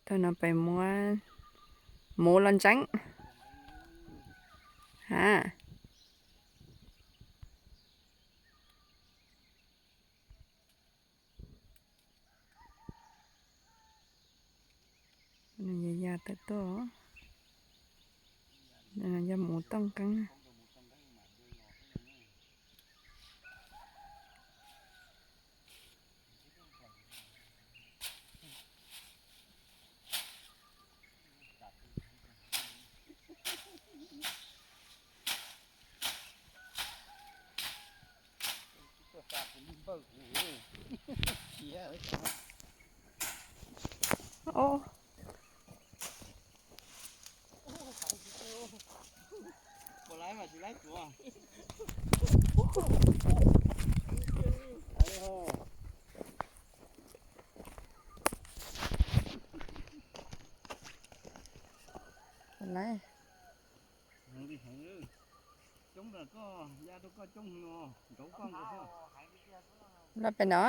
Thaum no peb muab muv los ntseeb. Ha. Nws yog yaj tawm tuaj, yog muv tooj qeeb. Los pem no.